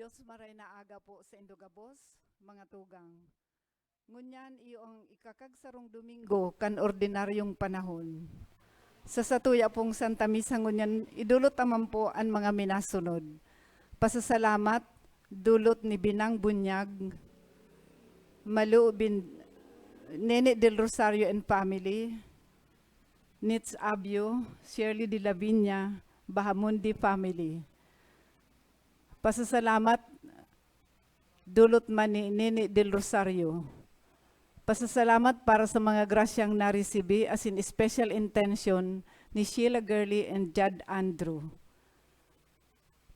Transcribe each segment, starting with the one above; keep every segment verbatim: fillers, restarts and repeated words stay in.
Dios, maray na aga po sa indo gabos, mga tugang. Ngunyan iyo ang ikakagsarong Domingo kan ordinaryong panahon. Sa satuya pong Santa Misa ngunyan, idulot ta man po an mga minasunod. Pasasalamat, dulot ni Binang Bunyag, Malu bin, Nene del Rosario and family, Nits Abyo, Shirley de la Viña, Bahamundi family. Pasasalamat, dulot man ni Nene del Rosario. Pasasalamat para sa mga grasyang naresibi asin special intention ni Sheila Gurley and Judd Andrew.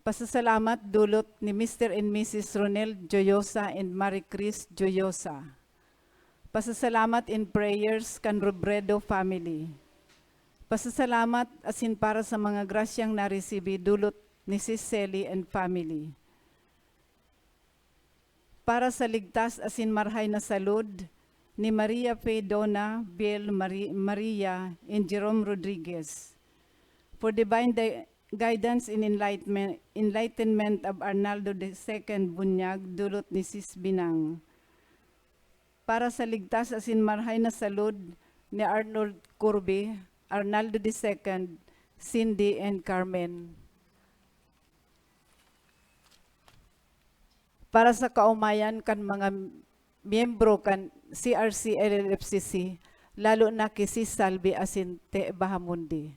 Pasasalamat, dulot ni Mister and Missus Ronel Joyosa and Marie Chris Joyosa. Pasasalamat and prayers kan Robredo family. Pasasalamat asin para sa mga grasyang naresibi, dulot ni Sis Celi and family. Para sa ligtas asin marhay na salud ni Maria Fe Dona, Biel Mari-, Maria, and Jerome Rodriguez. For divine di-, guidance and enlightenment, enlightenment of Arnaldo the second Bunyag, dulot ni Sis Binang. Para sa ligtas asin marhay na salud ni Arnold Curby, Arnaldo the second, Cindy, and Carmen. Para sa kaomayan kan mga miyembro kan C R C L L F C C, lalo na ki Sis Salvi asin Te Bahamundi.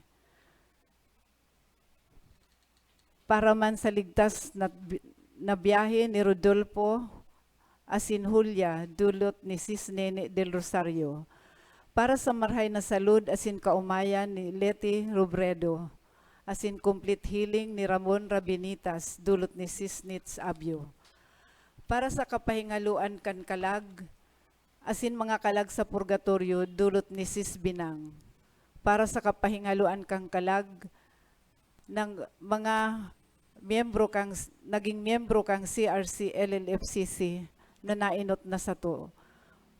Para man sa ligtas na bi-, na biyahe ni Rodolfo asin Julia, dulot ni Sis Nene del Rosario. Para sa marhay na salud asin kaomayan ni Leti Robredo, asin complete healing ni Ramon Rabinitas, dulot ni Sis Nits Abyo. Para sa kapahingaloan kan kalag, asin mga kalag sa purgatorio, dulot ni Sis Binang. Para sa kapahingaloan kan kalag ng mga miyembro kang, naging miyembro kang C R C L L F C C na nainot na sato.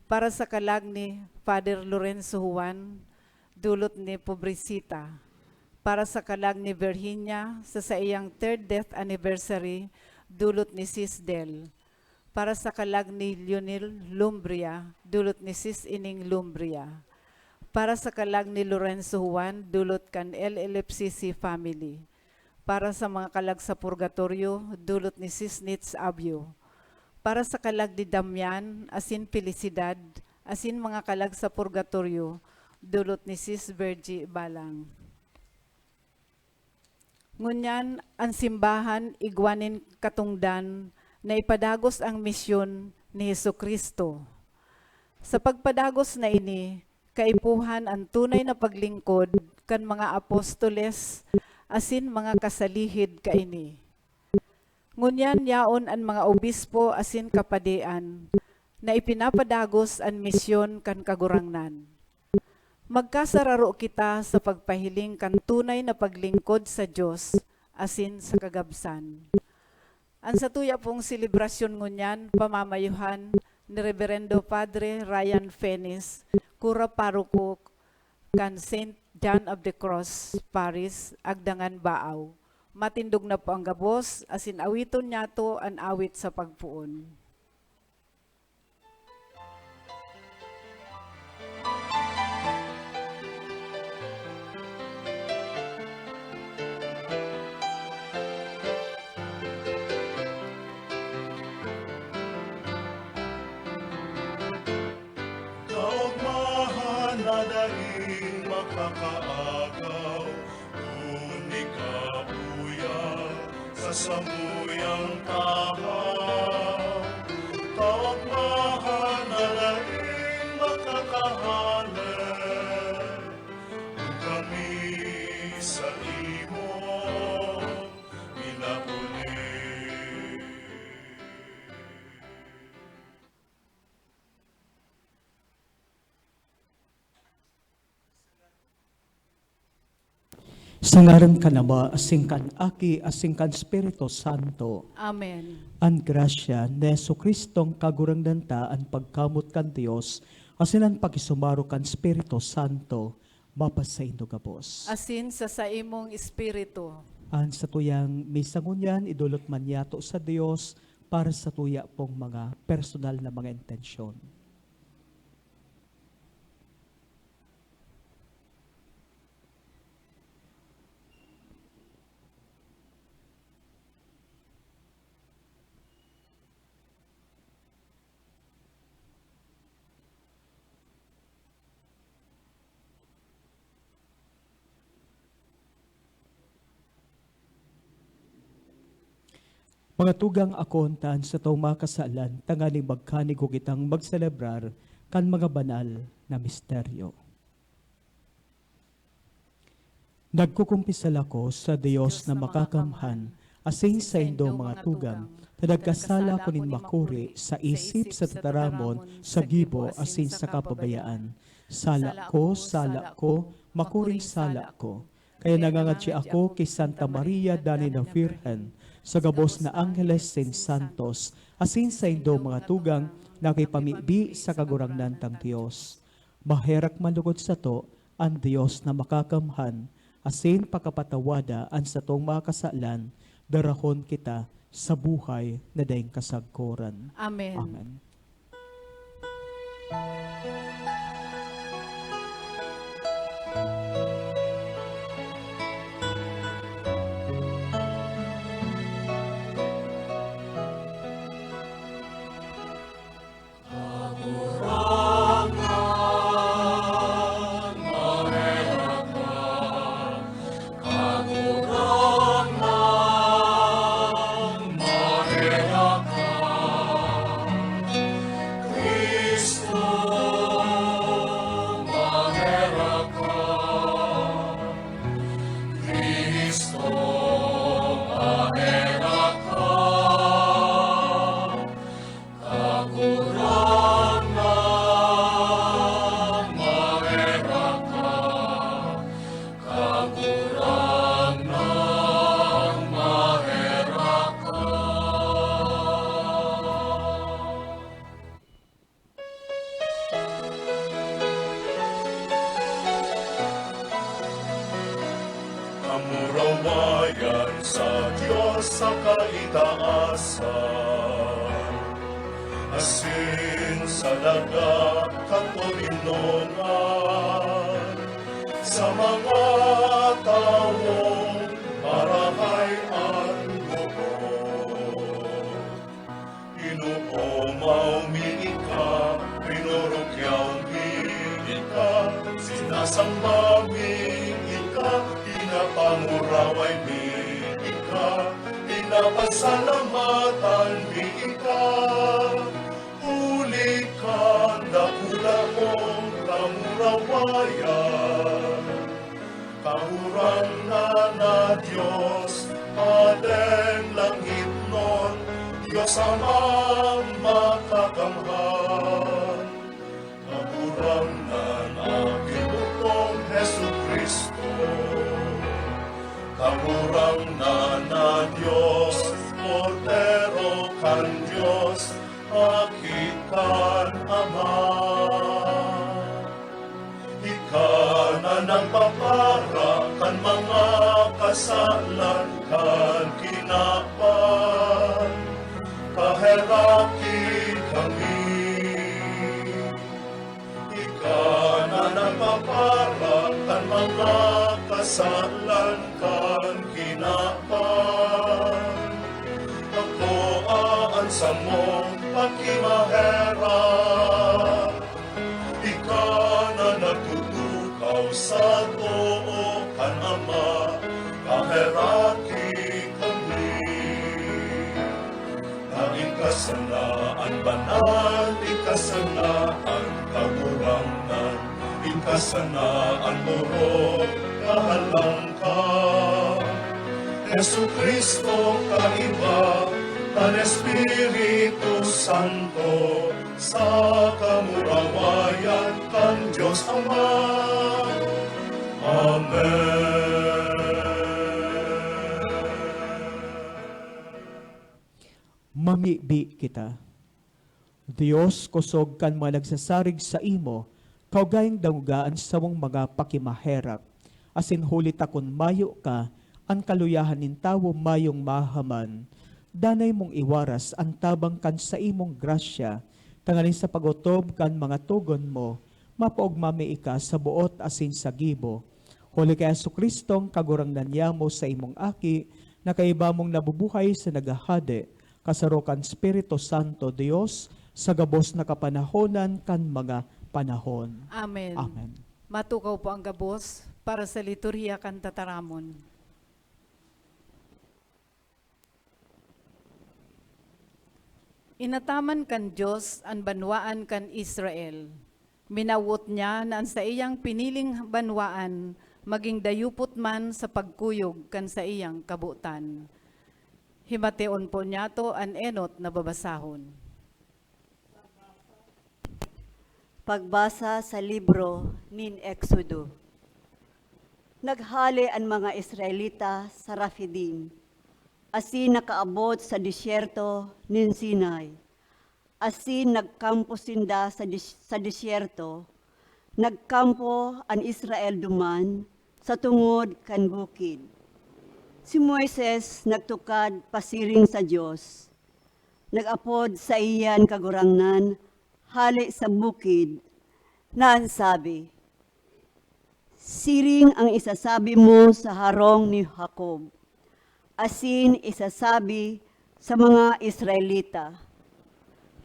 Para sa kalag ni Father Lorenzo Juan, dulot ni Pobrecita. Para sa kalag ni Virginia, sa saiyang third death anniversary, dulot ni Sis Del. Para sa kalag ni Lionel Lumbria, dulot ni Sis Ining Lumbria. Para sa kalag ni Lorenzo Juan, dulot kan L L F C C family. Para sa mga kalag sa purgatorio, dulot ni Sis Nits Abyo. Para sa kalag ni Damian, asin Felicidad, asin mga kalag sa purgatorio, dulot ni Sis Virgie Balang. Ngunyan, an simbahan igwa nin katongdan na ipadagos an misyon ni Jesu-Cristo. Sa pagpadagos na ini, kaipuhan an tunay na paglingkod kan mga apostoles asin mga kasalihid kaini. Ngunyan yaon an mga obispo asin kapadian na ipinapadagos an misyon kan Kagurangnan. Magkasararo kita sa pagpahiling kan tunay na paglingkod sa Dios asin sa kagabsan. An satuya pong selebrasyon ngunyan pamamayuhan ni Reberendo Padre Ryan Fenis, Kura Paroko kan Saint John of the Cross Parish, Agdangan, Baao. Matindog na po ang gabos, asin awiton niyato an awit sa pagpoon. Kaogmahan na daing makakaagaw, kun ikabuya sa samuyang tahaw. Kaogmahan na daing makakahanap, kun kami sa imo minapuli. Sa ngaran kan Ama, asin kan Aki, asin kan Espiritu Santo. Amen. An grasya ni Jesu-Cristong Kagurangnan ta, an pagkamoot kan Dios, asin an pakisumaro kan Espiritu Santo, mapasaindo gabos. Asin sa saimong espiritu. An satuyang misa ngunyan idolot man yato sa Dios para sa tuya pong mga personal na mga intensyon. Mga tugang, akon ta an satong mga kasalan, tanganing magkanigog kitang magselebrar kan mga banal na misteryo. Nagkukumpisal ako sa Dios na makakamhan, asin saindo mga tugang, na nagkasala ako nin makuri sa isip, sa tataramon, sa gibo, asin sa kapabayaan. Sala ko, sala ko, makuring sala ko. Kaya nangangadya ako ki Santa Maria, danay na Birhen, sa gabos na angheles sin santos, asin saindo mga tugang, na kipamibi sa Kagurangnan tang Dios. Maherak man lugod sato an Dios na makakamhan, asin pakapatawada an satong mga kasalan, darahon kita sa buhay na daing kasagkoran. Amen. Amen. Kamurawayan sa Dios sa kaitaasan, asin sa daga katoninongan, sa mga tawong marahay an loob. Inoomaw mi ika, pinurukyaw mi ika, sinasamba mi ika, pinapanguraway mi ika, pinapasalamatan mi ika. Huli kan dakula mong kamurawayan. Kagurangnan na Dios, Padeng langitnon, Dios Amang makakamhan. Kagurangnan na Ginoo kong Jesu-Cristo. Kagurangnan na Dios, Kordero kan Dios, Aki kan Ama. Ika na nagpapara kan mga kasalan kan kinaban, kaheraki kami. Ika na nagpapara kan mga kasalan kan kinaban. Akoa an samong pakimaherak. Ika na nagtutukaw sa too kan Ama, kaheraki kami. Na ika sana an banal, ika sana an kagurangnan, ika sana an orog, kahalangkahan. Jesu-Cristo, kaiba kan Espiritu Santo, sa kamurawayan kan Dios Ama. Amen. Mamibi kita. Dios, kosog kan mga nagsasarig saimo, kaugaling dangoga an samong mga pakimaherak, asin huli ta kun mayo ka, An kaluyahan nin tawo mayong mahaman. Danay mong iwaras an tabang kan saimong grasya, tanganing sa pag-otob kan mga togon mo, mapaogma mi ika sa boot asin sa gibo. Huli ki Jesu-Cristong Kagurangnan niyamo, saimong Aki, na kaiba mong nabubuhay sa naghahade, kasaro kan Espiritu Santo, Dios, sa gabos na kapanahonan kan mga panahon. Amen. Amen. Matukaw po ang gabos para sa liturhiya kan tataramon. Inataman kan Dios an banwaan kan Israel. Minawot niya na an saiyang piniling banwaan magin dayupot man sa pagkuyog kan saiyang kabotan. Himateon po niyato an enot na babasahon. Pagbasa sa libro nin Exodo. Naghale an mga Israelita sa Rafidim, asin nakaabot sa disyerto nin Sinai, asin nagkampo sinda sa dis-, sa disyerto. Nagkampo an Israel duman sa tungod kan bukid. Si Moises nagtukad pasiring sa Dios. Nag-apod saiya an Kagurangnan hale sa bukid, na an sabi, "Siring ang isasabi mo sa harong ni Jacob, asin isasabi sa mga Israelita,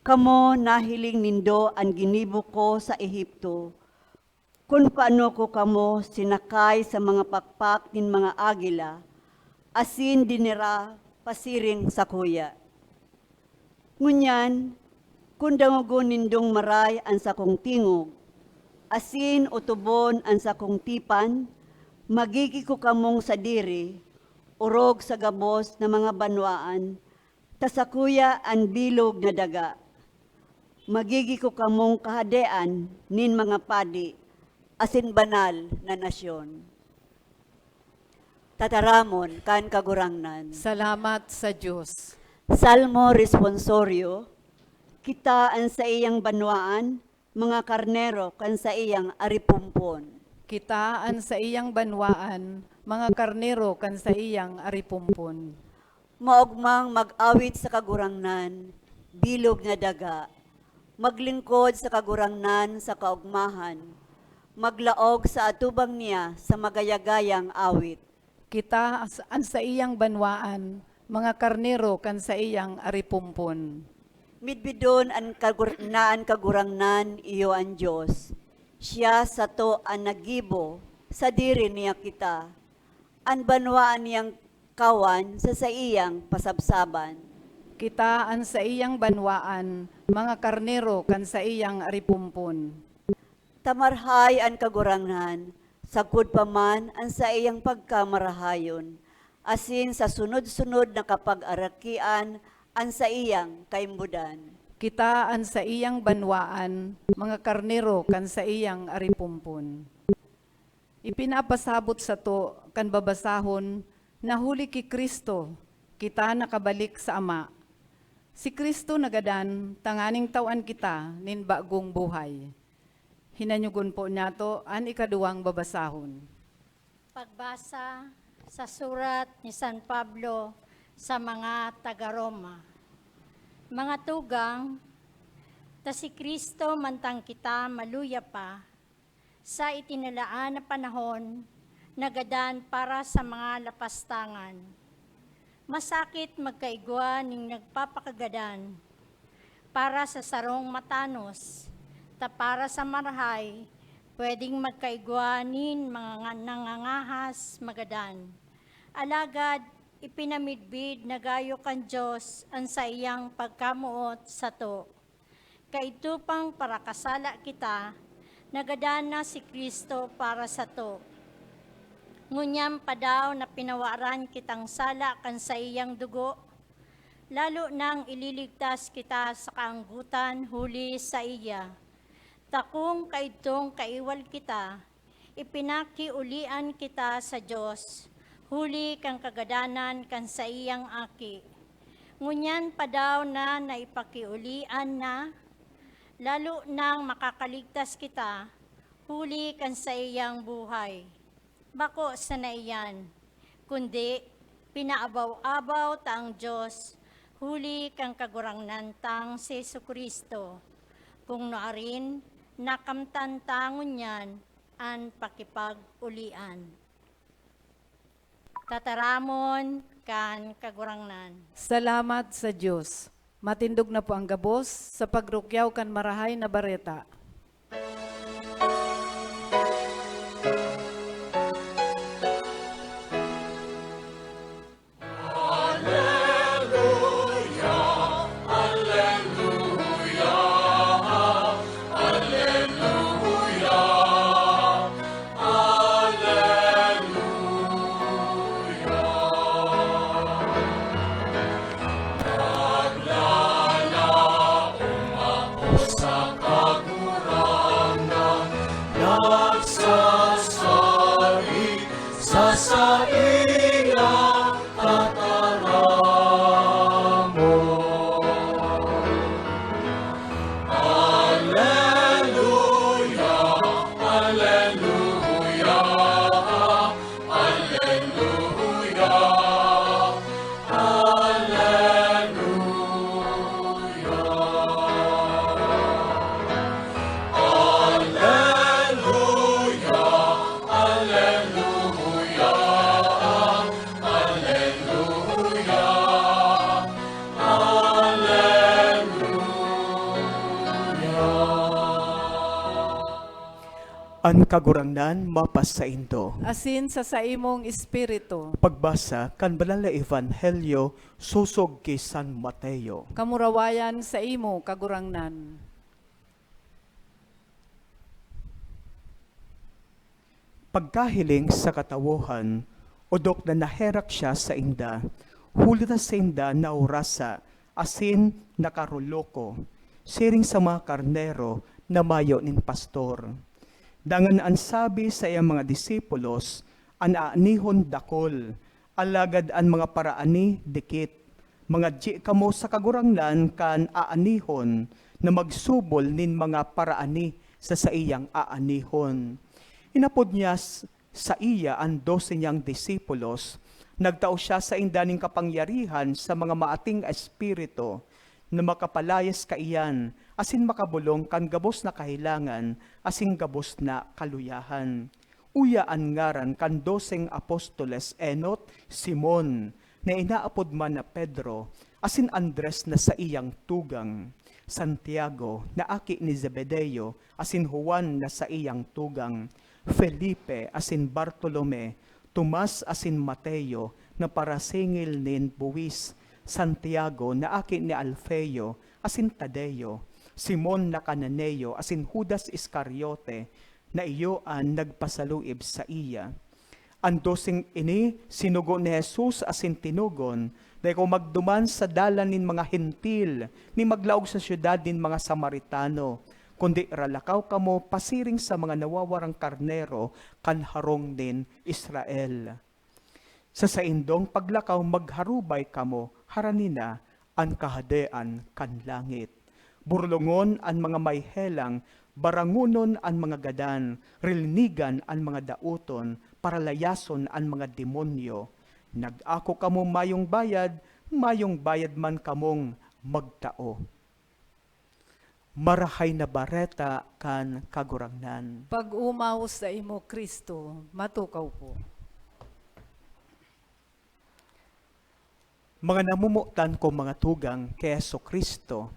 'Kamo, nahiling nindo an ginibo ko sa Egipto, kun paano ko kamo sinakay sa mga pakpak nin mga agila asin dinara pasiring sakuya. Ngunyan, kun dangogon nindong maray an sakong tingog, asin otobon an sakong tipan, magigi ko kamong sadiri, orog sa gabos na mga banwaan, ta sakuya an bilog na daga. Magigi ko kamong kahadean nin mga padi asin banal na nasyon.'" Tataramon kan Kagurangnan. Salamat sa Dios. Salmo Responsorio. Kita an saiyang banwaan, mga karnero kan saiyang aripumpon. Kita an saiyang banwaan, mga karnero kan saiyang aripumpon. Maogmang mag-awit sa Kagurangnan, bilog na daga. Maglingkod sa Kagurangnan sa kaogmahan. Maglaog sa atubang niya sa magayagayang awit. Kita as-, an saiyang banwaan, mga karnero kan saiyang aripumpon. Midbidon an kagur-, na an Kagurangnan iyo an Dios. Siya sato an naggibo, sadiri niya kita. An banwaan niyang kawan sa saiyang pasabsaban. Kita an saiyang banwaan, mga karnero kan saiyang aripumpon. Ta marahay an Kagurangnan, sagkod pa man an saiyang pagkamarahayon, asin sa sunod-sunod na kapag-arakian an saiyang kaimbodan. Kita an saiyang banwaan, mga karnero kan saiyang aripumpon. Ipinapasabot sato kan babasahon na huli ki Cristo kita nakabalik sa Ama. Si Cristo nagadan tanganing tawan kita nin bagong buhay. Hinanyogon po niyato an ikaduwang babasahon. Pagbasa sa surat ni San Pablo sa mga taga Roma. Mga tugang, ta si Cristo, mantang kita maluya pa, sa itinalaan na panahon, nagadan para sa mga lapastangan. Masakit magkaigwa nin nagpapakagadan para sa sarong matanos, ta para sa marahay, pwedeng magkaigwa nin mga nga-, nangangahas magadan. Alagad, ipinamidbid na gayo kan Dios an saiyang pagkamoot sato. Kaidto pang parakasala kita, nagadan na si Cristo para sato. Ngunyan pa daw na pinawaran kitang sala kan saiyang dugo, lalo nang ililigtas kita sa kaanggotan huli saiya. Ta kun kaidtong kaiwal kita, ipinakiolian kita sa Dios huli kan kagadanan kan saiyang Aki. Ngunyan pa daw na naipakiolian na, lalo nang makakaligtas kita huli kan saiyang buhay. Bako sana iyan, kundi pinaabaw-abaw ta ang Dios huli kan Kagurangnan tang si Jesu-Cristo. Kung nuarin, nakamtan ta ngunyan an pakipag-olian. Tataramon kan Kagurangnan. Salamat sa Dios. Matindog na po ang gabos sa pagrukyaw kan Marahay na Bareta. Naglalaom ako sa Kagurangnan, nagsasari sa saiyang tataramon. Aleluya, aleluya, aleluya, aleluya. Aleluya, aleluya, aleluya, aleluya. An Kagurangnan mapasaindo. Asin sa saimong espiritu. Pagbasa kan Banal na Ebanghelyo sosog ki San Mateo. Kamurawayan saimo, Kagurangnan. Pagkahiling sa katawohan, odok na naherak siya sainda, huli ta sinda naurasa asin nakaroloko, siring sa mga karnero na mayo nin pastor. Dangan an sabi sa iyang mga disipulos, "An aanihon dakul, alagad an mga paraani dikit. Mangadyi kamo sa Kagurangnan kan aanihon na magsubol nin mga paraani sa saiyang aanihon." Inapod niya s-, saiya an dose niyang disipulos. Nagtao siya sainda nin kapangyarihan sa mga maating espiritu na makapalayas kaiyan asin makabolong kan gabos na kahelangan asin gabos na kaluyahan. Uya an ngaran kan doseng apostoles enot, Simon, na inaapod man na Pedro, asin Andres na saiyang tugang, Santiago na aki ni Zebedeo, asin Juan na saiyang tugang, Felipe asin Bartolome, Tomas asin Mateo na parasingil nin buwis, Santiago na aki ni Alfeo, asin Tadeo, Simon na Cananeo, asin Judas Iscariote, na iyo an nagpasaluib saiya. An doseng ini sinugo ni Jesus asin tinugon, "Dai kamo magduman sa dalan nin mga Hentil, ni maglaog sa syudad nin mga Samaritano, kundi ralakaw kamo pasiring sa mga nawawarang karnero kan harong nin Israel. Sa saindong paglakaw magharubay kamo, harani na an Kahadean kan langit. Burlongon an mga may helang, barangonon an mga gadan, rilnigan an mga daoton, paralayason an mga demonyo. Nag-ako kamo mayong bayad, mayong bayad man kamong magtao." Marahay na Bareta kan Kagurangnan. Pag-omaw saimo, Cristo. Matukaw po. Mga namomotan ko, mga tugang, ki Jesu-Cristo,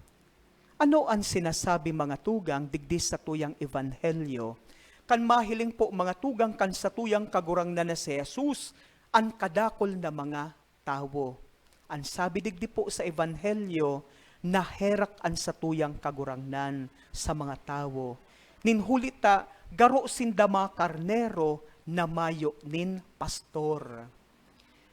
ano an sinasabi, mga tugang, digdi satuyang ebanghelyo? Kan mahiling po, mga tugang, kan satuyang Kagurangnan na si Jesus, an kadakul na mga tawo. An sabi digdi po sa ebanghelyo, naherak an satuyang Kagurangnan sa mga tawo. Nin huli ta, garo sinda mga karnero na mayo nin pastor.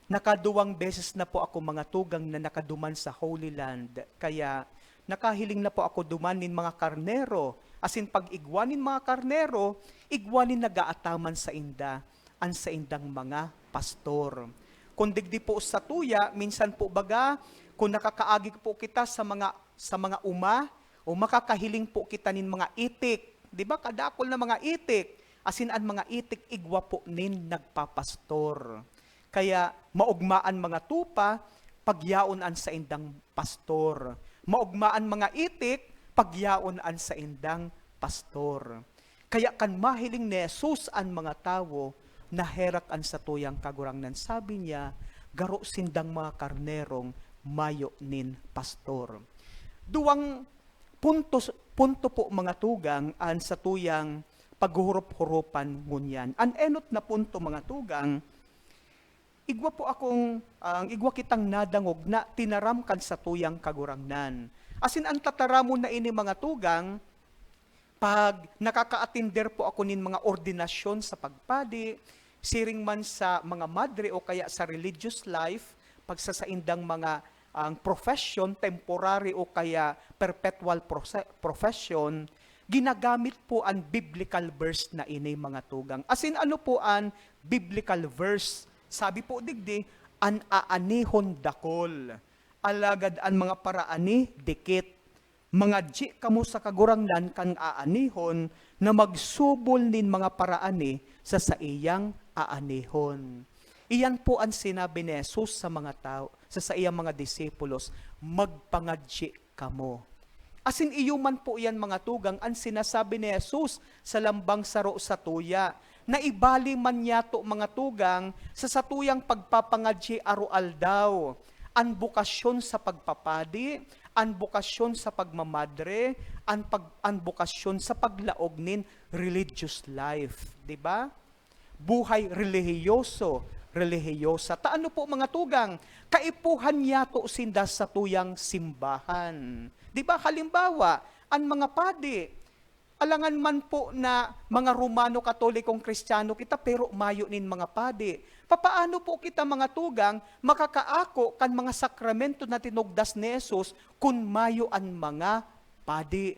Nakaduwang beses na po ako, mga tugang, na nakaduman sa Holy Land, kaya nakahiling na po ako duman nin mga karnero, asin pag-igwa nin mga karnero, igwa nin nag-aataman sainda, an saindang mga pastor. Kun digdi po satuya, minsan po baga, kun nakakaagi po kita sa mga, sa mga uma, o makakahiling po kita nin mga itik, di ba, kadakul na mga itik, asin an mga itik igwa po nin nagpapastor. Kaya maogma an mga tupa, pagyaon an saindang pastor. Maogma an mga itik, pagyaon an saindang pastor. Kaya kan mahiling ni Jesus an mga tawo, naherak an satuyang Kagurangnan. Sabi niya, "Garo sindang mga karnerong mayo nin pastor." Duwang puntos, punto po, mga tugang, an satuyang paghuhurup-hurupan ngunyan. An enot na punto, mga tugang, igwa po akong, ang igwa kitang nadangog na tinaram kan satuyang Kagurangnan. Asin an tataramon na ini, mga tugang, pag nakakaatender po ako nin mga ordinasyon sa pagpadi, siring man sa mga madre o kaya sa religious life, pag sa saindang mga, ang profession, temporary o kaya perpetual prose-, profession, ginagamit po an biblical verse na ini, mga tugang. Asin ano po an biblical verse? Sabi po digdi, "An aanihon dakul, alagad an mga paraani dikit." Mangadyi kamo sa Kagurangnan kan aanihon, na magsubol nin mga paraani sa saiyang aanihon. Iyan po an sinabi ni Jesus sa mga tao, sa saiyang mga disipulos, "Magpangadyi kamo." Asin iyo man po iyan, mga tugang, an sinasabi ni Jesus sa lambang saro satuya. Naibali man niyato, mga tugang, sa satuyang pagpapangadyi aroaldaw, an bokasyon sa pagpapadi, an bokasyon sa pagmamadre, an pag-, an bokasyon sa paglaog nin religious life, di ba? Buhay relihiyoso, relihiyosa. Ta ano po, mga tugang, kaipuhan niyato sinda satuyang simbahan. Di ba? Halimbawa, an mga padi, alangan man po na mga Romano Katolikong Kristiyano kita, pero mayo nin mga padi. Papaano po kita, mga tugang, makakaako kan mga sakramento na tinugdas ni Jesus kun mayo an mga padi?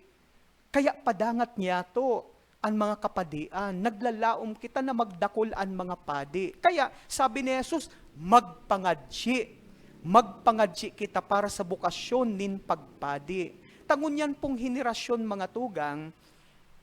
Kaya padangat niyato an mga kapadian. Naglalaom kita na magdakul an mga padi. Kaya sabi ni Jesus, "Magpangadyi. Magpangadyi kita para sa bokasyon nin pagpadi." Ta ngunyan pong henerasyon, mga tugang,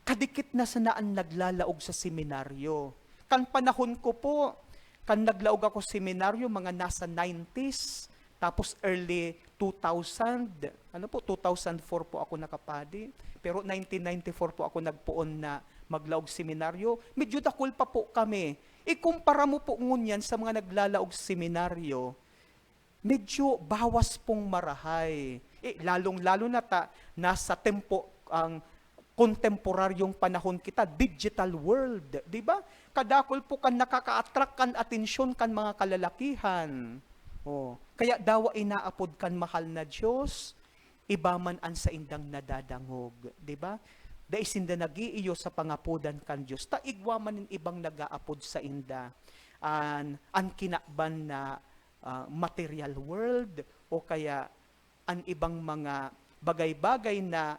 kadikit na sana an naglalaog sa seminaryo. Kan panahon ko po, kan naglaog ako seminaryo, mga nasa nineties, tapos early two thousand, ano po, two thousand four po ako nakapadi. Pero nineteen ninety-four po ako nagpoon na maglaog seminaryo. Medyo dakul pa po kami. Ikumpara mo po ngunyan sa mga naglalaog seminaryo, medyo bawas pong marahay. Eh, lalong-lalo na ta, nasa tempo, ang kontemporaryong panahon kita, digital world, di ba? Kadakul po kan nakaka-attract kan atensyon kan mga kalalakihan. Oh, kaya dawa inaapod kan mahal na Diyos, iba man an saindang nadadangog, di ba? Dai sinda nag-iiyo sa pangapodan kan Diyos, ta igwa man nin ibang nag-aapod sainda. An, an kinaban na, ah, material world o kaya an ibang mga bagay-bagay na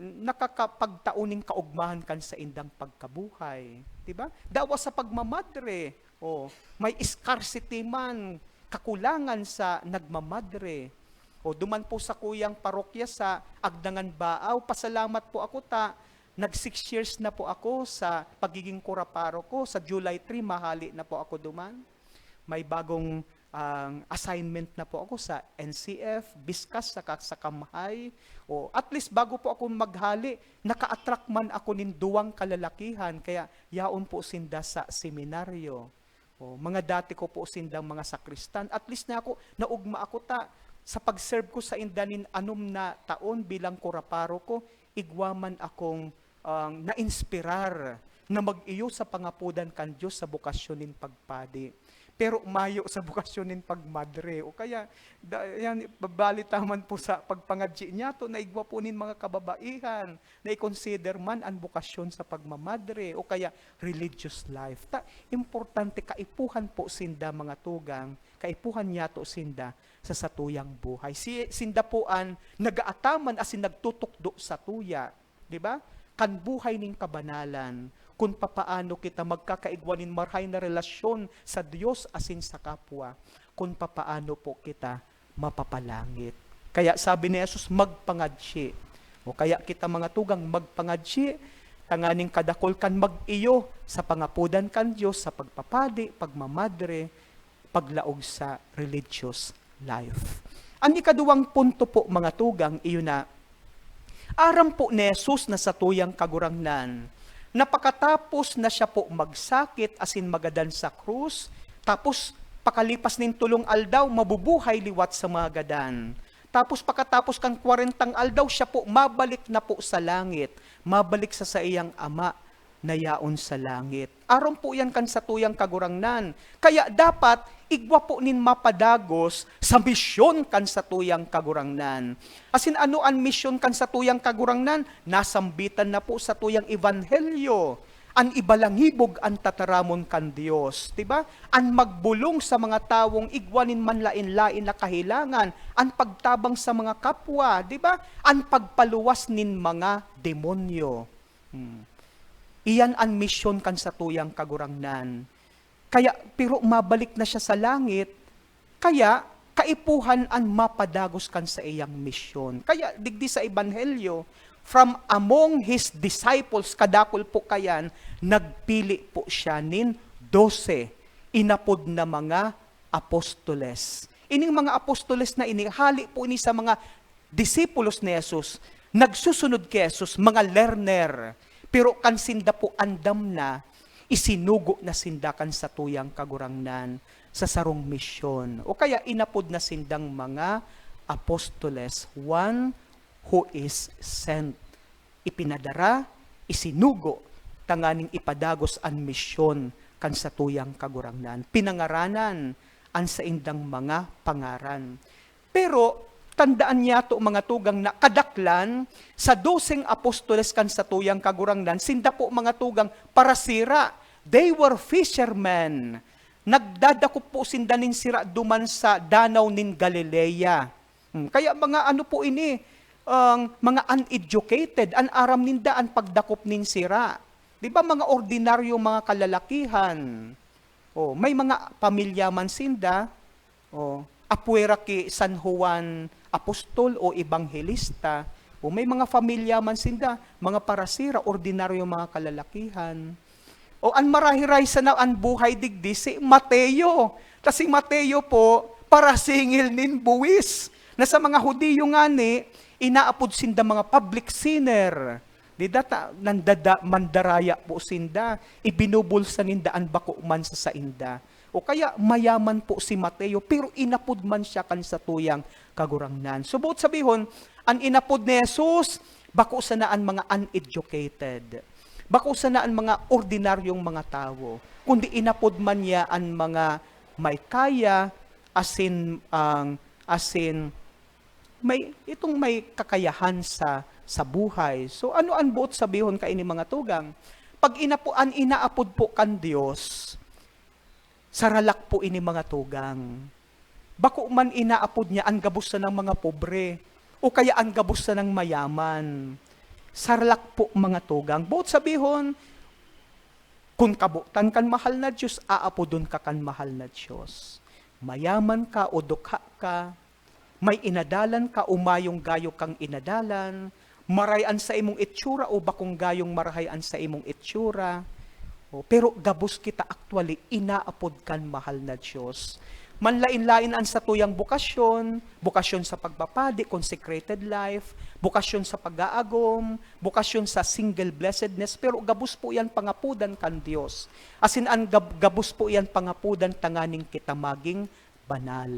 nakakapagtao nin kaogmahan kan saindang pagkabuhay, di ba? Dawa sa pagmamadre, oh, may scarcity man, kakulangan sa nagmamadre. O, duman po sa kuyang parokya sa Agdangan Baao, pasalamat po ako ta, nag six years na po ako sa pagiging kuraparoko. Sa July three, mahali na po ako duman. May bagong, ang assignment na po ako sa N C F, Biskas, saka sa Kamhay. O, at least bago po ako maghali, naka-attract man ako nin duwang kalalakihan, kaya yaon po sinda sa seminaryo. O, mga dati ko po sindang mga sakristan. At least na ako, naugma ako ta, sa pag-serve ko sainda nin anom na taon bilang kuraparoko, igwa man akong, ang nainspirar na mag-iyo sa pangapodan kan Diyos sa bokasyon nin pagpadi. Pero mayo sa bokasyon nin pagmadre. O kaya, da-, yan, babali ta man po sa pagpangadyi niyato na igwa po nin mga kababaihan na i-consider man an bokasyon sa pagmamadre o kaya religious life. Ta, importante, kaipuhan po sinda, mga tugang, kaipuhan niyato sinda sa satuyang buhay. Si, sinda po an nag-aataman asin nagtutukdo satuya, di ba? Kan buhay nin kabanalan, kun papaano kita magkakaigwa nin marahay na relasyon sa Dios asin sa kapwa, kun papaano po kita mapapalangit. Kaya sabi ni Jesus, "Magpangadyi." O kaya kita, mga tugang, magpangadyi, tanganing kadakul kan mag-iyo sa pangapodan kan Dios, sa pagpapadi, pagmamadre, paglaog sa religious life. An ikaduwang punto po, mga tugang, iyo na, aram po ni Jesus na satuyang Kagurangnan na pakatapos na siya po magsakit asin magadan sa krus, tapos pakalipas nin tolong aldaw, mabubuhay liwat sa mga gadan. Tapos pakatapos kan kwarentang aldaw, siya po mabalik na po sa langit, mabalik sa saiyang Ama na yaon sa langit. Aram po yan kan satuyang Kagurangnan. Kaya dapat igwa po nin mapadagos sa misyon kan satuyang Kagurangnan. Asin ano an misyon kan satuyang Kagurangnan? Nasambitan na po satuyang ebanghelyo. An ibalangibog an tataramon kan Dios, di ba? An magbolong sa mga tawong igwa nin manlaen-laen na kahelangan, an pagtabang sa mga kapwa, di ba? An pagpaluwas nin mga demonyo. Hmm. Iyan an misyon kan satuyang Kagurangnan. Kaya, pero mabalik na siya sa langit, kaya kaipuhan an mapadagos kan saiyang misyon. Kaya, digdi sa Ebanghelyo, from among his disciples, kadakul po kayan, nagpili po siya nin dose, inapod na mga apostoles. Ining mga apostoles na ini, hali po ini sa mga disipulos ni Jesus, nagsusunod ki Jesus, mga learner. Pero kan sinda po andam na, isinugo na sinda kan satuyang Kagurangnan sa sarong misyon. O kaya inapod na sindang mga apostoles, one who is sent. Ipinadara, isinugo, tanganing ipadagos an misyon kan satuyang Kagurangnan. Pinangaranan an saindang mga pangaran. Pero, tandaan niyato, mga tugang, na kadaklan sa doseng apostoles kan satuyang Kagurangnan, sinda po, mga tugang, parasira. They were fishermen. Nagdadakop po sinda nin sira duman sa Danaw nin Galilea. Hmm, kaya mga ano po ini, ang mga uneducated, an aram ninda an pagdakop nin sira. Di ba, mga ordinaryong mga kalalakihan? Oh, may mga pamilya man sinda, oh, apwera ki San Juan Apostol o Ebanghelista, o may mga pamilya man sinda, mga parasira, ordinaryong mga kalalakihan. O an marahay-rahay sana an buhay digdi si Mateo. Ta si Mateo po, parasingil nin buwis. Na sa mga Judio ngani, inaapod sinda mga public sinner. Di data, nandada-, mandaraya po sinda. Ibinubulsa ninda an bako man sa sainda. O kaya, mayaman po si Mateo, pero inapod man siya kan satuyang Kagurangnan. So, boot sabihon, an inapod ni Jesus, bako sana an mga uneducated. Bako sana an mga ordinaryong mga tawo, kundi inapod man niya an mga may kaya, asin, ang, asin, may, itong may kakayahan sa, sa buhay. So, ano an boot sabihon kaini, mga tugang? Pag inapo-, an inaapod po kan Dios, saralak po ini, mga tugang. Bako man inaapod niya an gabos sanang mga pobre, o kaya an gabos sanang mayaman. Saralak po, mga tugang. Boot sabihon, kun kabotan kan mahal na Dios, aapodon ka kan mahal na Dios. Mayaman ka o dukha ka, may inadalan ka o mayong gayo kang inadalan, maray an saimong itsura o bakong gayong marahay an saimong itsura. O, pero gabos kita actually inaapod kan mahal na Dios. Manlain-lain an satuyang bokasyon, bokasyon sa pagpapadi, consecrated life, bokasyon sa pag-aagom, bokasyon sa single blessedness, pero gabos po yan pangapodan kan Dios. Asin an gab-, gabos po yan pangapodan tanganing kita maging banal.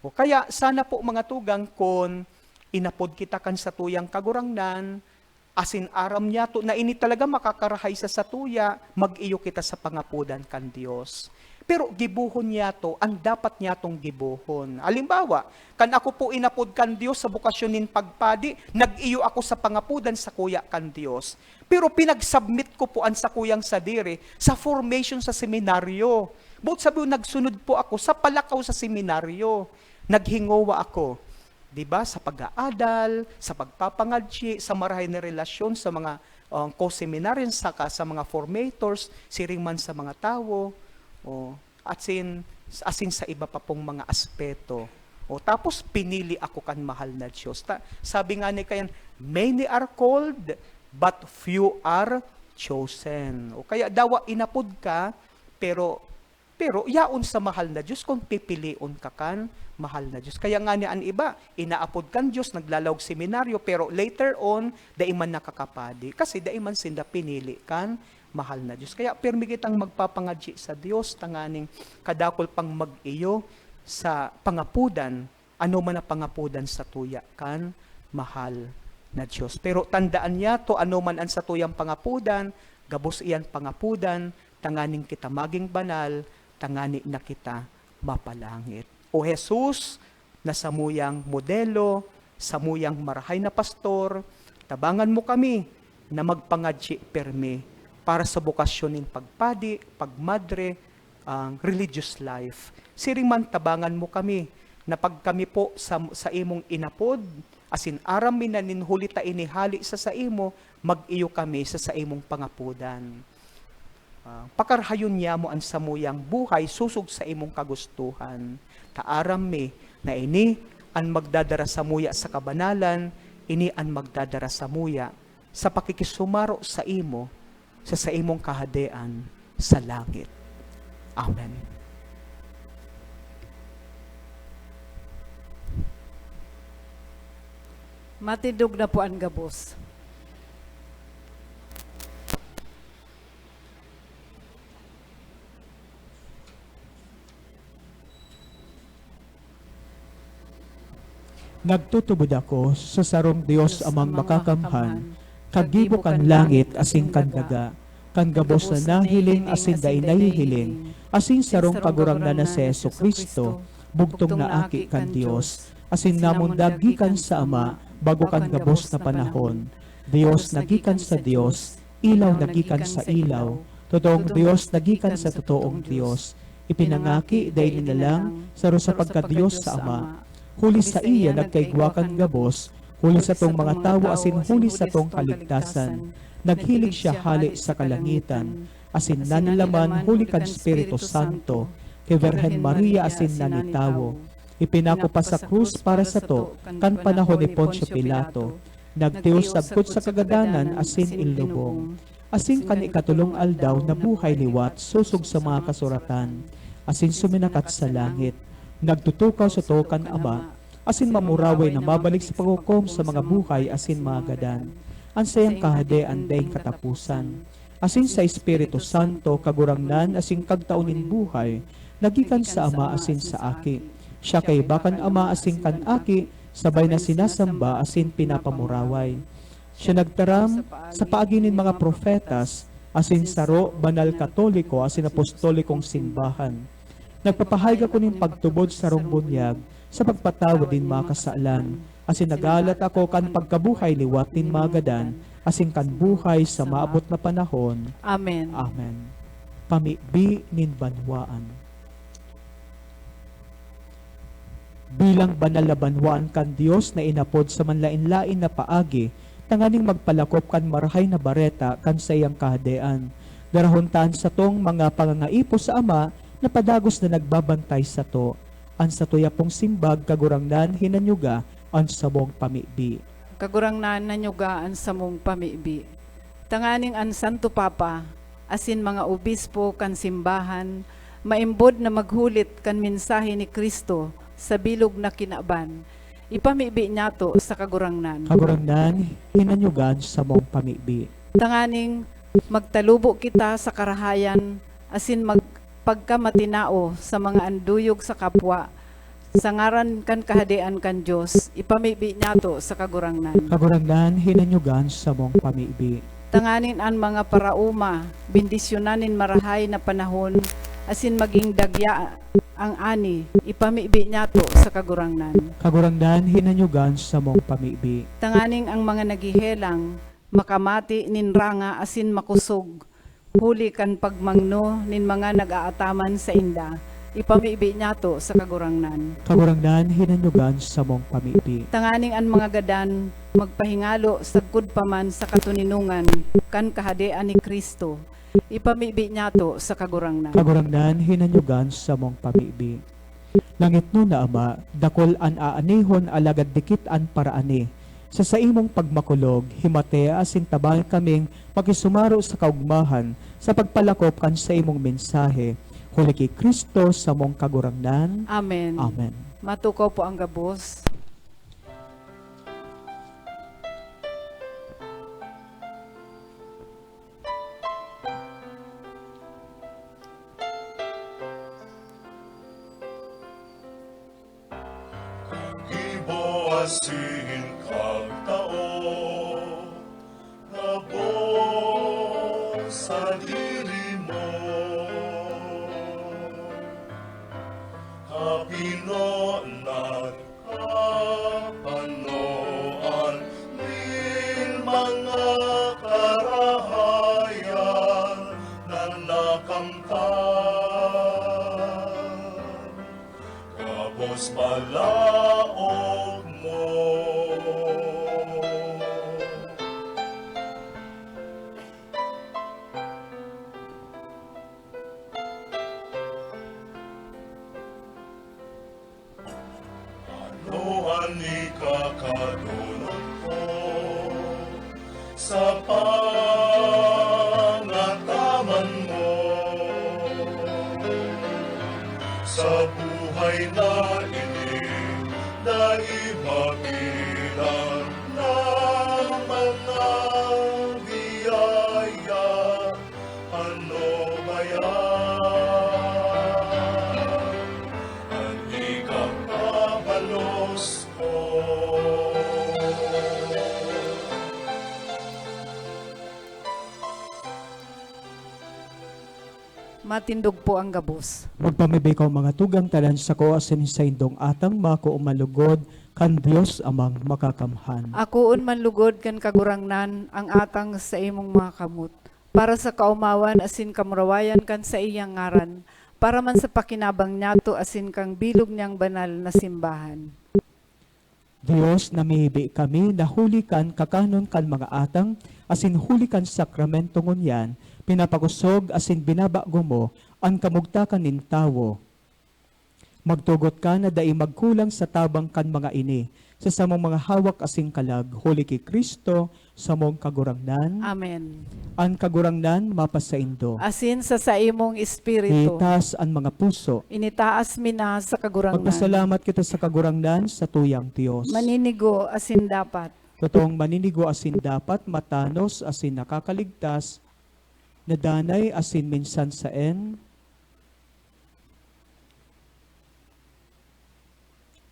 O kaya, sana po, mga tugang, kun inapod kita kan satuyang Kagurangnan, asin aram niyato na ini talaga makakarahay sa satuya, mag-iyo kita sa pangapodan kan Dios. Pero gibohon niyato an dapat niyatong gibohon. Halimbawa, kan ako po inapod kan Dios sa bokasyon nin pagpadi, nag-iyo ako sa pangapodan sakuya kan Dios. Pero pinag-submit ko po an sakuyang sadiri sa formation sa seminaryo. Boot sabihon, nagsunod po ako sa palakaw sa seminaryo. Naghingowa ako, di ba, sa pag-aadal, sa pagpapangadyi, sa marahay na relasyon sa mga, ah, co-seminarians, saka sa mga formators, siring man sa mga tawo, o, asin, asin sa iba pa pong mga aspeto. O, tapos pinili ako kan mahal na Diyos. Ta-, sabi nga ni Cain, "Many are called, but few are chosen." O kaya dawa inapod ka, pero Pero yaon sa mahal na Diyos kung pipilion ka kan mahal na Diyos. Kaya nga niya an iba, inaapod kan Diyos, naglalaog seminaryo, pero later on, dai man nakakapadi. Kasi dai man sinda pinili kan mahal na Diyos. Kaya pirmi kitang magpapangadyi sa Diyos, tanganing kadakul pang mag-iyo sa pangapodan, ano man ang pangapodan satuya kan mahal na Diyos. Pero tandaan niya to, ano man ang satuyang pangapodan, gabos iyan pangapodan, tanganing kita maging banal, tangani na kita mapalangit. O Jesus, na samuyang modelo, samuyang marahay na pastor, tabangan mo kami na magpangadyi pirmi para sa bokasyon nin pagpadi, pagmadre, ang religious life. Siring man, tabangan mo kami na pag kami po sa, sa imong inapod, asin aram mi na nin huli ta ini hale sa saimo, mag-iyo kami sa saimong pangapodan. Ah, pakarahayon niya mo an samuyang buhay sosog sa imong kagustuhan. Ta aram mi na ini an magdadara samuya sa kabanalan, ini an magdadara samuya sa pakikisumaro saimo sa saimong Kahadean sa langit. Amen. Matindog na po an gabos. Nagtutubod ako sa sarong Dios Amang Makakamhan, kagibo kan langit asin kan daga, kan gabos na nahiling asin dai nahihiling, asin sarong Kagurangnan na si Jesu-Cristo, bugtong na Aki kan Dios, asin namundag gikan sa Ama bago kan gabos na panahon. Dios na gikan sa Dios, ilaw na gikan sa ilaw, totoong Dios na gikan sa totoong Dios, ipinangaki dai linalang, saro sa pagka-Dios sa Ama. Huli saiya nagkaigwa kan gabos, huli satong mga tawo asin huli satong kaligtasan. Naghilig siya hale sa kalangitan, asin nanilaman huli kan Espiritu Santo, ki Birhen Maria asin nanitawo. Ipinako pa sa krus para sato kan panahon ni Poncio Pilato. Nagtios sagkod sa kagadanan asin inlubong. Asin kan ikatolong aldaw nabuhay liwat sosog sa mga kasuratan, asin suminakat sa langit. Nagtutukaw sato kan Ama, asin mamuraway na mabalik sa paghukom sa mga buhay asin mga gadan. An saiyang kahadean daing kataposan. Asin sa Espiritu Santo, Kagurangnan asin Kagtao nin buhay, na gikan sa Ama asin sa Aki. Siya kaiba kan Ama asin kan Aki, sabay na sinasamba asin pinapamuraway. Siya nagtaram sa paagi nin mga propetas, asin saro, banal, katoliko asin apostolikong simbahan. Nagpapahayag ako nin pagtubod sarong bunyag sa pagpatawad nin mga kasalan, asin naghahalat ako kan pagkabuhay liwat nin mga gadan, asin kan buhay sa maabot na panahon. Amen. Amen. Pamibi nin banwaan. Bilang banal na banwaan kan Dios na inapod sa manlaen-laen na paagi, tanganing magpalakop kan Marahay na Bareta kan saiyang Kahadean, darahon ta an satong mga pangangaipo sa Ama na padagos na nagbabantay sato. An satuya pong simbag, Kagurangnan, hinanyuga an samong pamibi. Kagurangnan, hanyuga an samong pamibi. Tanganing an Santo Papa asin mga obispo kan simbahan maimbod na maghulit kan mensahe ni Cristo sa bilog na kinaban, ipamibi niyato sa Kagurangnan. Kagurangnan, hinanyuga an samong pamibi. Tanganing magtalubo kita sa karahayan asin mag-, pagkamatinao sa mga anduyog sa kapwa, sa ngaran kan Kahadean kan Dios, ipamibi niyato sa Kagurangnan. Kagurangnan, hinanyuga an samong pamibi. Tanganing an mga paraoma bendisyonan nin marahay na panahon asin maging dagya ang ani, ipamibi niyato sa Kagurangnan. Kagurangnan, hinanyuga an samong pamibi. Tanganing ang mga naghehelang makamati nin ranga asin makosog, huli kan pagmangno nin mga nag-aataman sainda, ipamibi niyato sa Kagurangnan. Kagurangnan, hinanyuga an samong pamibi. Tanganing an mga gadan magpahingalo sagkod pa man sa katoninongan kan Kahadean ni Cristo, ipamibi niyato sa Kagurangnan. Kagurangnan, hinanyuga an samong pamibi. Langitnon na Ama, dakul an aanihon alagad dikit an paraani. Sa saimong pagmakulog, himatea asin tabangi kaming makisumaro sa kaogmahan sa pagpalakop kan saimong mensahe, Huli ki Cristo samong Kagurangnan. Amen. Amen. Matukaw po ang gabos. Gibo asin kagtao, gabos sadiri mo. Kapinonan, kapanoan nin mga karahayan na nakamtan. Gabos palaog mo. Ano an ikakadonot ko sa pangataman mo? Sa buhay na ini, dai mabilang na mga biyaya. Ano kaya an ikakabalos ko? Matindog po ang gabos. Magpamibi ko mga tugang tanan sako asin saindong atang mako umalugod kan Dios Amang Makakamhan. Akoon man lugod kan Kagurangnan ang atang sa imong mga kamot, para sa kaomawan asin kamurawayan kan saiyang ngaran, para man sa pakinabang niyato asin kan bilog niyang banal na simbahan. Dios, namibi kami na huli kan kakanon kan mga atang asin huli kan sakramento ngunyan, pinapakosog asin binabago mo an kamugtakan nin tawo. Magtugot ka na dai magkulang sa tabang kan mga ini, sa samong mga hawak asin kalag, huli ki Cristo, samong Kagurangnan. Amen. An Kagurangnan mapasaindo. Asin sa saimong espiritu. Itaas an mga puso. Initaas mi na sa Kagurangnan. Magpasalamat kita sa Kagurangnan, sa tuyang Dios. Maninigo asin dapat. Totoong maninigo asin dapat, matanos asin nakakaligtas, na danay asin minsan saen,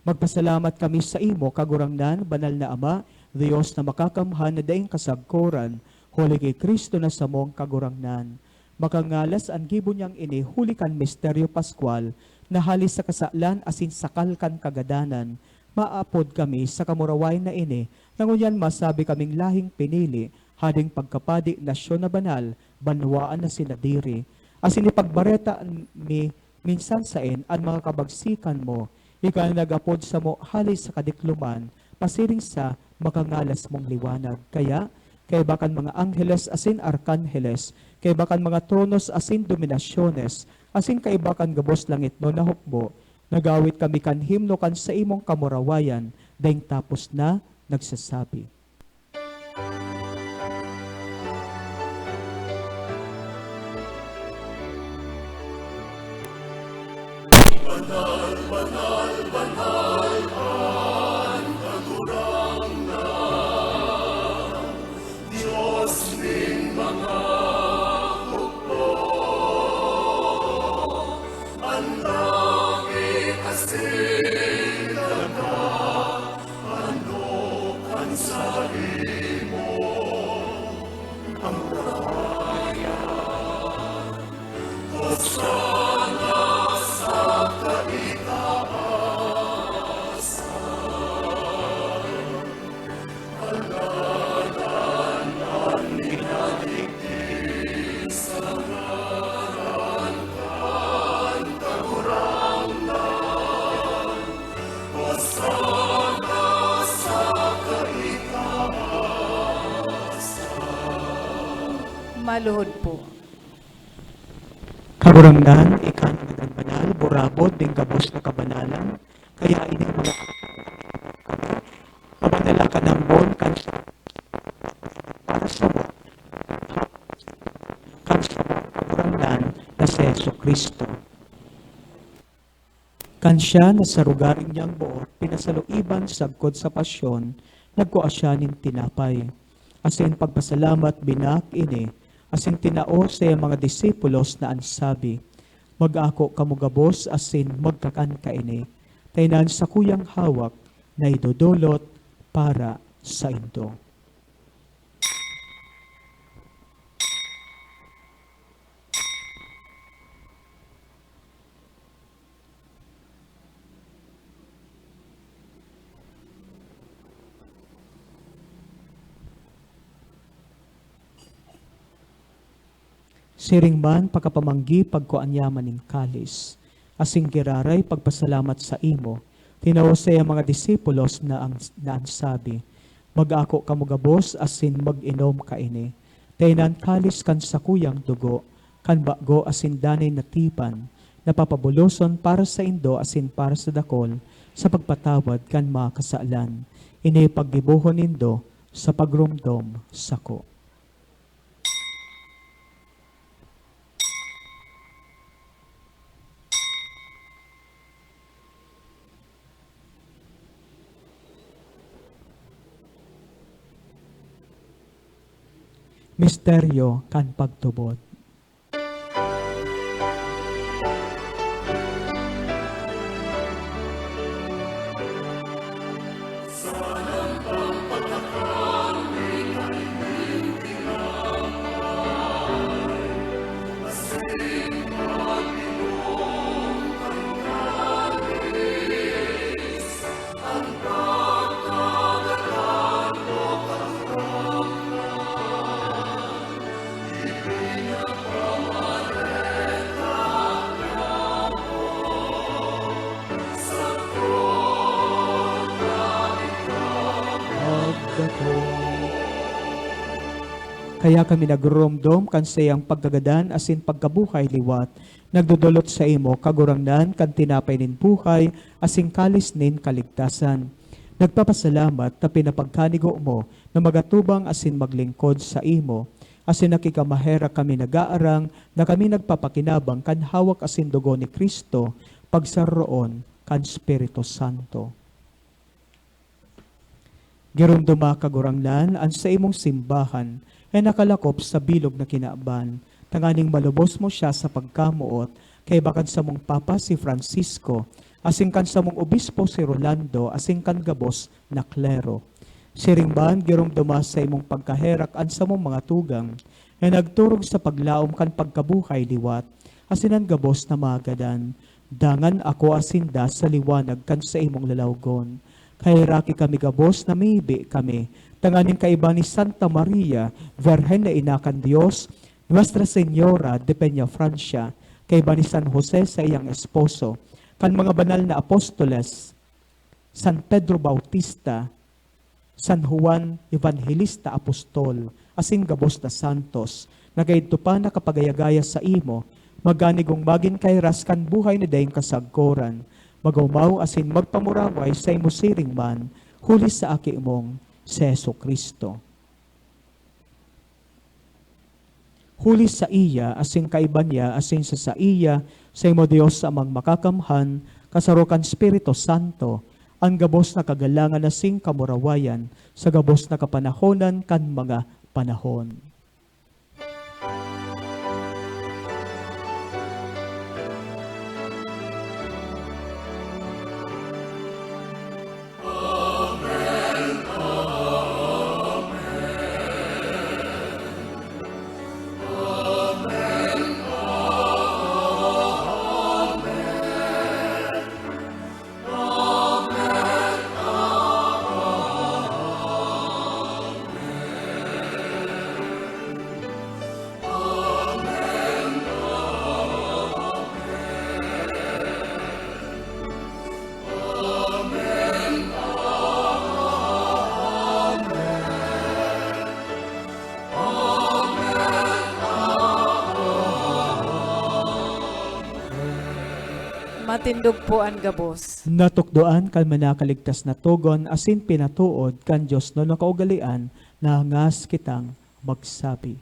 Magpasalamat kami saimo, Kagurangnan, Banal na Ama, Dios na Makakamhan na daing kasagkoran, huli ki Cristo na samong Kagurangnan. Makangalas an gibo niyang ini huli kan misteryo paskwal, na hali sa kasalan asin sakal kan kagadanan, maapod kami sa kamurawayan na ini, na ngunyan masabi kaming lahing pinili, hading pagkapadi, nasyon na banal, banwaan na sinadiri. Asin ipagbareta mi minsan saen an mga kabagsikan mo, ika na nag-apod samo hale sa kadikloman, pasiring sa makangalas mong liwanag. Kaya, kaiba kan mga angheles asin arkanheles, kaiba kan mga tronos asin dominasyones, asin kaiba kan gabos langitnon na hukbo, nagawit kami kan himno kan saimong kamurawayan, daing tapos na nagsasabi. Maluhod po. Kagurangnan, ika na nagbanal, burabod nin gabos na kabanalan, kaya ini mga kabanala ka ng bon kan sa para sa kan sa Kagurangnan na si Jesu Cristo. Kan siya na sa rugaring niyang boot pinasaluiban sagkod sa pasyon, nagkua siya nin tinapay, asin pagpasalamat, binak ini, asin tinao sa iyang mga disipulos na an sabi, "Mag-ako kamo gabos asin magkakan kaini, ta iyan an sakuyang hawak na idodolot para saindo." Siring man, pakapamanggi, pagkua niya man nin kalis, asin giraray pagpasalamat saimo, tinao sa iyang mga disipulos na ang, na an sabi, "Mag-ako kamo gabos asin mag-inom kaini, ta iyan an kalis kan sakuyang dugo, kan bago asin danay na tipan, na papabuloson para saindo asin para sa dakul sa pagpatawad kan mga kasalan. Ini paggibohon nindo sa pagromdom sako." Misteryo kan pagtubod. Kaya kami nagroromdom kan saiyang pagkagadan asin pagkabuhay liwat, nagdodolot saimo, Kagurangnan, kan tinapay nin buhay asin kalis nin kaligtasan. Nagpapasalamat ta pinapagkanigo mo na magatubang asin maglingkod saimo, asin nakikamaherak kami nag-aarang na kami nagpapakinabang kan hawak asin dugo ni Cristo, pagsaroroon kan Espiritu Santo. Giromdoma, Kagurangnan, an saimong simbahan na nakalakop sa bilog na kinaban, tanganing malubos mo siya sa pagkamoot, kaiba kan samong Papa si Francisco, asin kan samong Obispo si Rolando, asin kan gabos na klero. Siring man, giromdoma sa imong pagkaherak an samong mga tugang, na nagturog sa paglaom kan pagkabuhay liwat, asin an gabos na mga gadan. Dangan ako asin da sa liwanag kan saimong lalawgon. Kaheraki kami gabos, namibi kami, tanganing kaiba ni Santa Maria, Birhen na Ina kan Dios, Nuestra Señora de Peñafrancia, kaiba ni San Jose, saiyang esposo, kan mga banal na apostoles, San Pedro Bautista, San Juan Evangelista Apostol, asin gabos na santos, na kaidto pa nakapagaya-gaya saimo, maganigong magin kairas kan buhay na daing kasagkoran, mag-omaw asin magpamuraway saimo siring man, huli sa Aki mong si Jesu-Cristo. Huli saiya, asin kaiba niya, asin sa saiya, saimo Dios Amang Makakamhan, kasaro kan Espiritu Santo, an gabos na kagalangan asin kamurawayan, sa gabos na kapanahonan kan mga panahon. Matindog po an gabos. Natukdoan kan manakaligtas na togon asin pinatood kan diosnon na kaugalean na ngas kitang magsabi.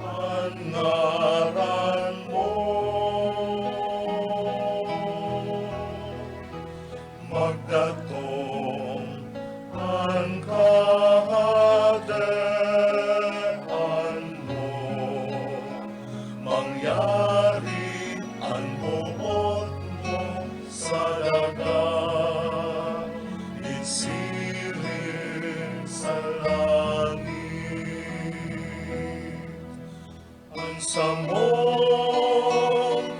an ngaran mo. Magdatong an kahadean mo, mangyari an boot mo sa daga, nin siring sa langit. An samong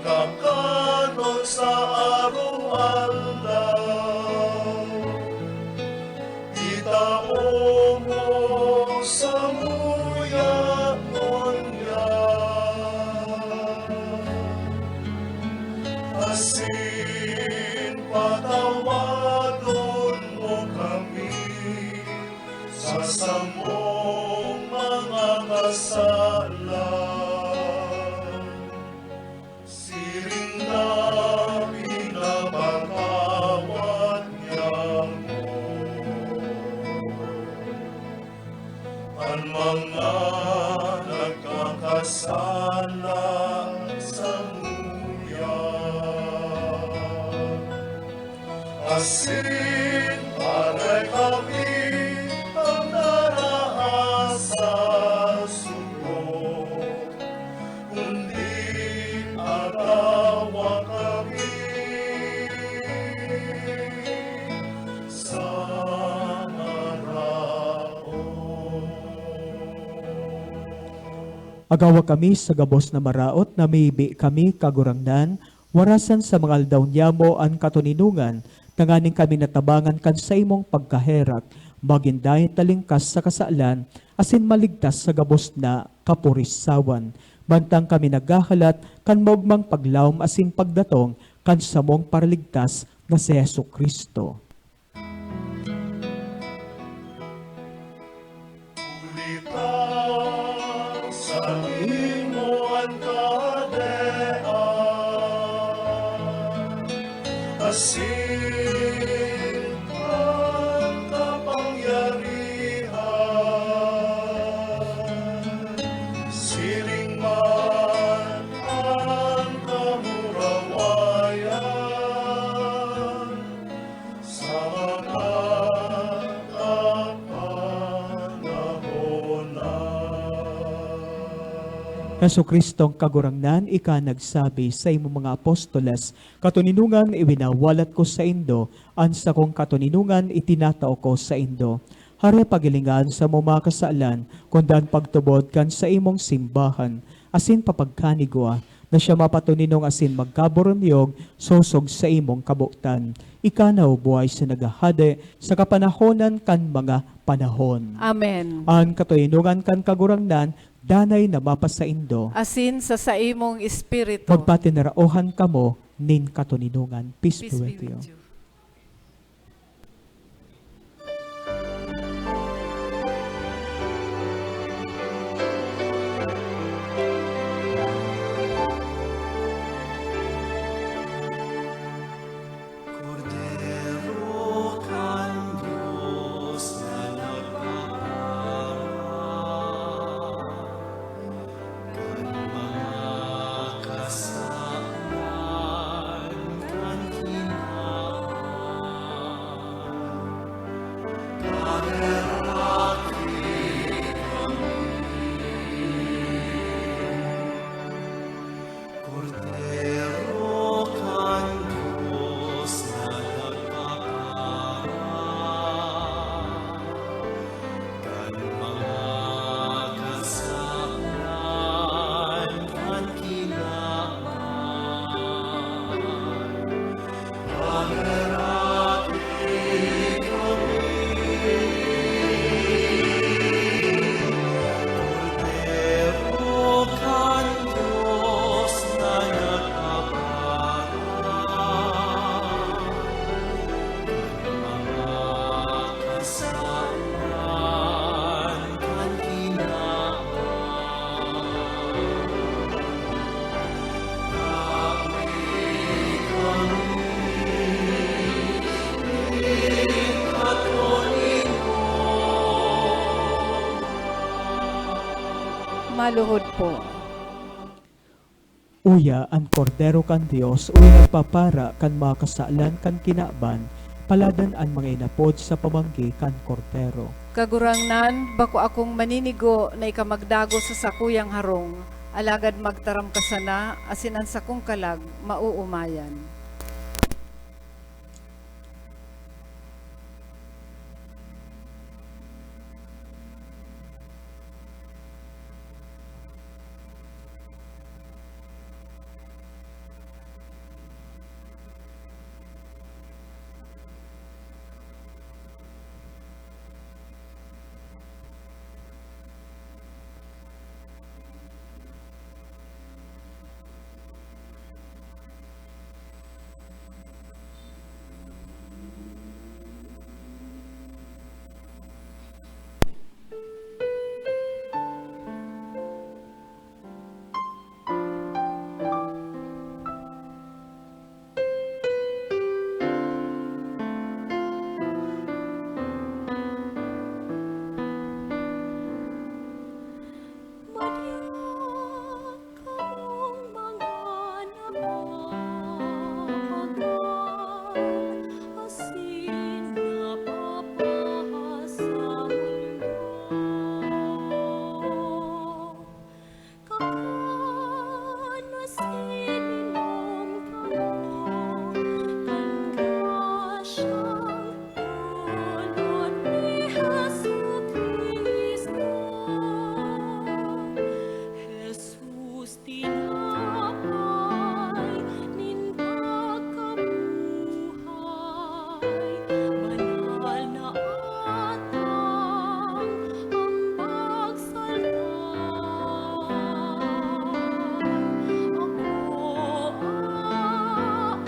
kakanon sa aroaldaw, itao mo samuya ngunyan. Asin patawadon mo kami sa samong mga kasalan, siring na pinapatawad niamo an mga nagkakasala samuya. Asin paray kami an naraasa sa sugo, kundi atawa kami sa maraot. Agawa kami sa gabos na maraot, namibi kami, Kagurangnan, warasan sa mga aldaw niyamo an katoninongan, tanganing kami natabangan kan saimong pagkaherak, magin daing talingkas sa kasalan, asin maligtas sa gabos na kapurisawan, mantang kami naghahalat kan maogmang paglaom asin pagdatong kan samong Paraligtas na si Jesu-Cristo. Huli ta saimo an kahadean, asin an kapangyarihan, siring man an kamurawayan, sa mga kapanahonan. Jesu-Cristong Kagurangnan, ika nagsabi saimong mga apostoles, "Katoninongan iwinawalat ko saindo, an sakong katoninongan itinatao ko saindo." Hare, paghilinga an samong mga kasalan, kun dangan pagtubod kan saimong simbahan, asin papagkanigwa na siya mapatoninong asin magkaboronyog sosog saimong kabotan. Ika na, O buhay sa naghahade sa kapanahonan kan mga panahon. Amen. An katoninongan kan Kagurangnan danay na mapasaindo. Asin sa saimong espiritu. Magpatinaraohan kamo nin katoninongan. Peace be with you. Peace be with you. Kordero kan Dios na nagpapara kan mga kasalan kan kinaban, paheraki kami. Kordero kan Dios na nagpapara kan mga kasalan kan kinaban, paheraki kami. Maluhod po. Uya, an Kordero kan Dios, uya nagpapara kan mga kasalan kan kinaban, paladan an mga inapod sa pamanggi kan Kordero. Kagurangnan, bako akong maninigo na ika magdagos sa sakuyang harong, alagad magtaram ka sana, asin an sakong kalag maoomayan. Madya kamong mga napapagal asin napapaha sa mundo. Kakan asin inom kamo kan grasyang dulot ni Jesu-Cristo. Jesus, tinapay nin pagkabuhay, banal na atang, ambag salta. Ako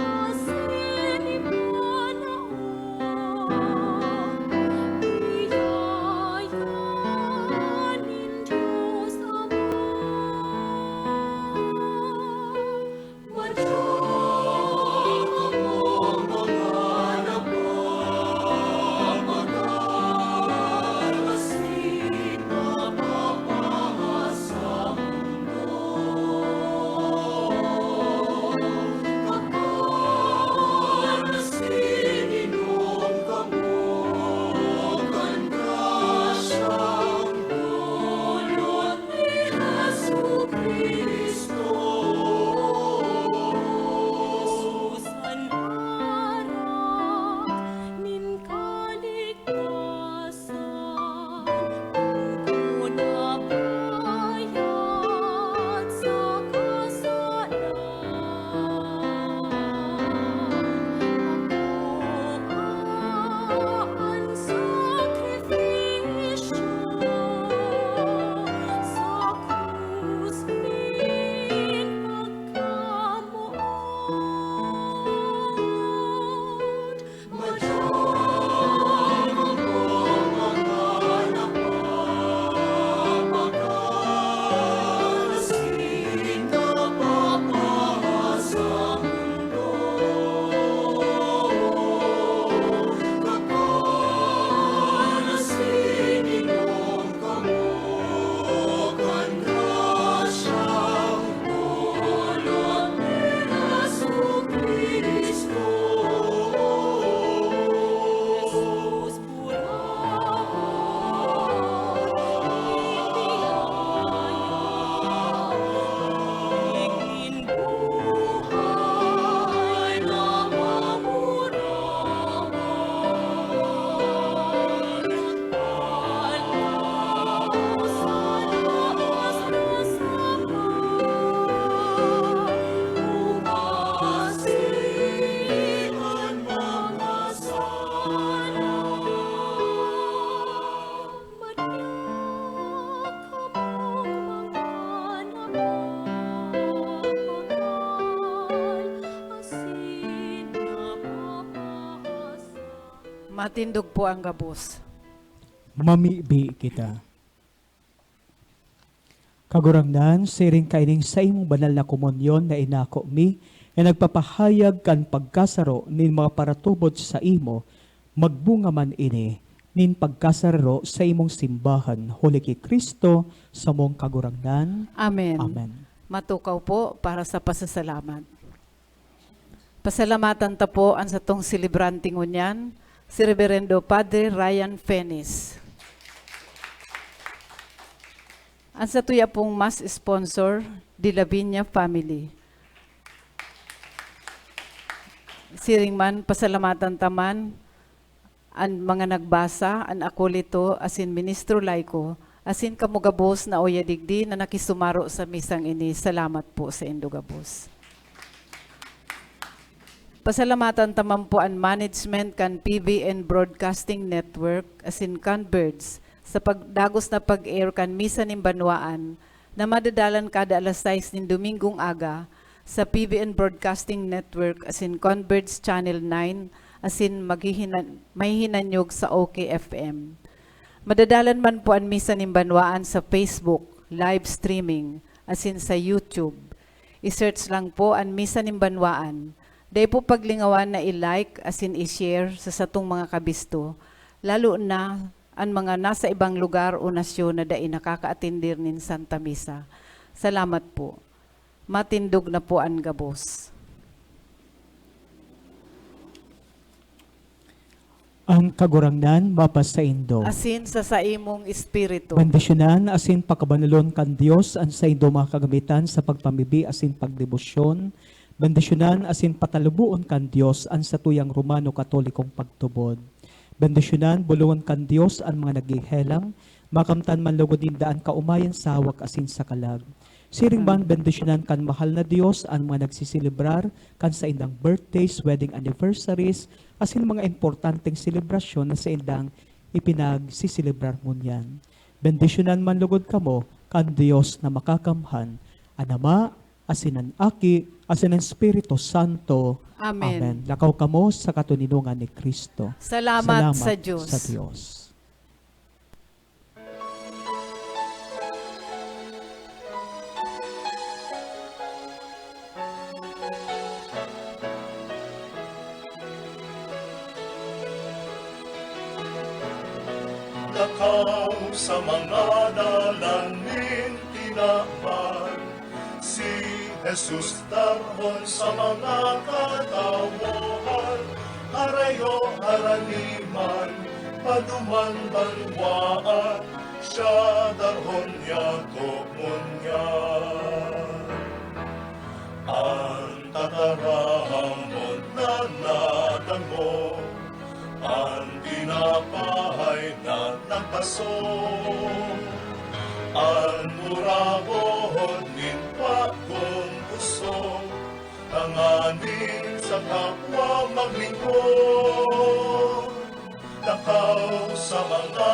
aasin ipanao, biyaya nin Dios Ama. Dulot ni Jesu-Cristo. Jesus an aram nin kaligtasan, dugo na bayad sa kasalan. Ako an sakripisyo sa krus nin pagkamoot. Matindog po ang gabos. Mamibi kita. Kagurangnan, siring kaining saimong banal na komunyon na inako mi, na nagpapahayag kan pagkasaro nin mga paratubod saimo, magbunga man ini nin pagkasararo sa imong simbahan, huli ki Cristo, samong Kagurangnan. Amen. Amen. Matukaw po para sa pasasalamat. Pasalamatan ta po an satong selebrante ngunyan, si Reberendo Padre Ryan Fenis. An satuya pong mass sponsor, De La Viña family. Siring man, pasalamatan ta man an mga nagbasa, an akolito, asin ministro laiko, asin kamo gabos na uya digdi na nakisumaro sa misang ini. Salamat po saindo gabos. Pasalamatan ta man po an management kan P B N Broadcasting Network asin Converge sa pagdagos na pag-air kan Misa nin Banwaan na madadalan kada alas sais nin Domingong aga sa P B N Broadcasting Network asin Converge Channel nine asin maghihinan-, mahihinanyog sa O K F M. Madadalan man po an Misa nin Banwaan sa Facebook, live streaming, asin sa YouTube. I-search lang po an Misa nin Banwaan. Dai po paglingawan na i-like asin i-share sa satong mga kabisto, lalo na an mga nasa ibang lugar o nasyon na dai nakakaatender nin Santa Misa. Salamat po. Matindog na po an gabos. An Kagurangnan mapasaindo. Asin sa saimong espiritu. Bendisyonan asin pakabanalon kan Dios an saindo mga kagamitan sa pagpamibi asin pagdebosyon. Bendisyonan asin pataluboon kan Dios an satuyang Romano Katolikong pagtubod. Bendisyonan, bolongon kan Dios an mga naghehelang, makamtan man lugod ninda an kaomayan sa hawak asin sa kalag. Siring man, bendisyonan kan mahal na Dios an mga nagseselebrar kan saindang birthdays, wedding anniversaries, asin mga importanteng selebrasyon na saindang ipinagseselebrar ngunyan. Bendisyonan man lugod kamo kan Dios na Makakamhan, an Ama, asin an Aki, asin an Espiritu Santo. Amen. Amen. Lakaw kamo sa katoninongan ni Cristo. Salamat sa Diyos. Salamat sa Diyos. Lakaw sa mga dalan nin tinapay, si Jesus darhon sa mga katawohan, harayo harani man, paduman banwaan, siya darhon niya togon niya. An tataramon na nadangog, an tinapay na nagpaso, an murahon nin bagong pusog, tanganing sa kapwa maglingkod. Lakaw sa mga